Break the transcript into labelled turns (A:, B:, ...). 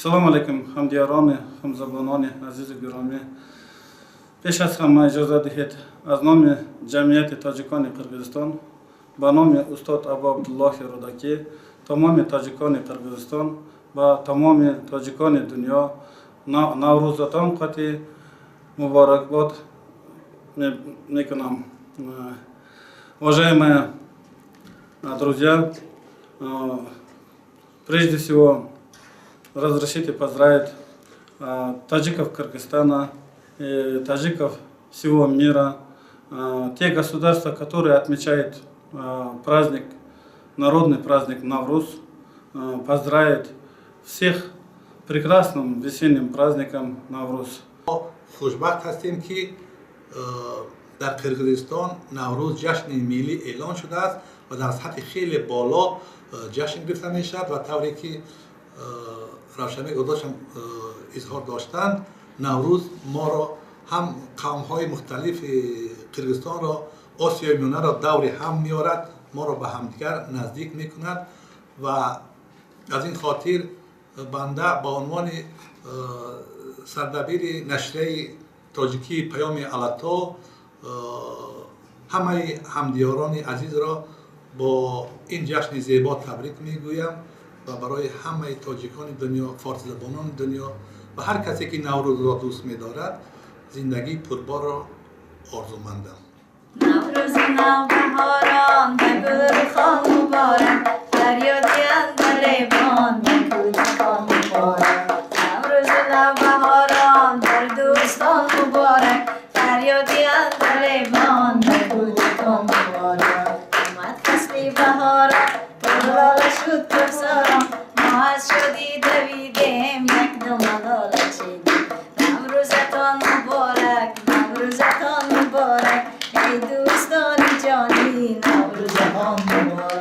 A: Салом алейкум, ҳамдиёрони, ҳамзабонони азизу гиромӣ. Пеш аз ҳама иҷоза диҳед, аз номи ҷамъияти тоҷикони Қирғизистон ба номи устод Абу Абдуллоҳи Рӯдакӣ тамоми тоҷикони Қирғизистон ва тамоми тоҷикони дунё Наврӯзатон қатъи муборакбод мекунам. Уважаемые друзья, прежде всего разрешите поздравить таджиков Кыргызстана и таджиков всего мира, те государства, которые отмечают праздник, народный праздник Навруз, поздравить всех прекрасным весенним праздником Навруз.
B: Хушбахт ҳастем, ки дар Қирғизистон Наврӯз ҷашни миллӣ эълон шудааст ва дар сатҳи хеле боло ҷашн гирифта мешавад. Ва тавре ки Равшанбек Юлдошам изҳор доштанд, Наврӯз моро ҳам қавмҳои мухталифи Қирғизистонро, Осиёи Миёнаро даври ҳам меорад, моро ба ҳамдигар наздик мекунад. Ва аз ин хотир банда ба унвони сардабири нашрияи тоҷикии «Паёми Алато» ҳамаи ҳамдиёрони азизро бо ин ҷашни зебо табрик мегӯям ва барои ҳамаи тоҷикони дунё, форсизабонони дунё ва ҳар касе ки Наврӯзро дӯст медорад, зиндагии пурборро орзумандам.
C: Наврӯзи навбаҳорон ба гулхон муборак, фарёди андалебон ба кӯдакон муборак. Наврӯзи навбаҳорон бар дӯстон муборак, фарёди андалебон ба кӯдакон муборак. Омад фасли баҳорон, пурлола шуд кӯҳсорон, мо аз шодӣ давидем, як дума лола чидем. Наврӯзатон муборак, Наврӯзатон муборак, эй дӯстони ҷонӣ, Наврӯзатон муборак.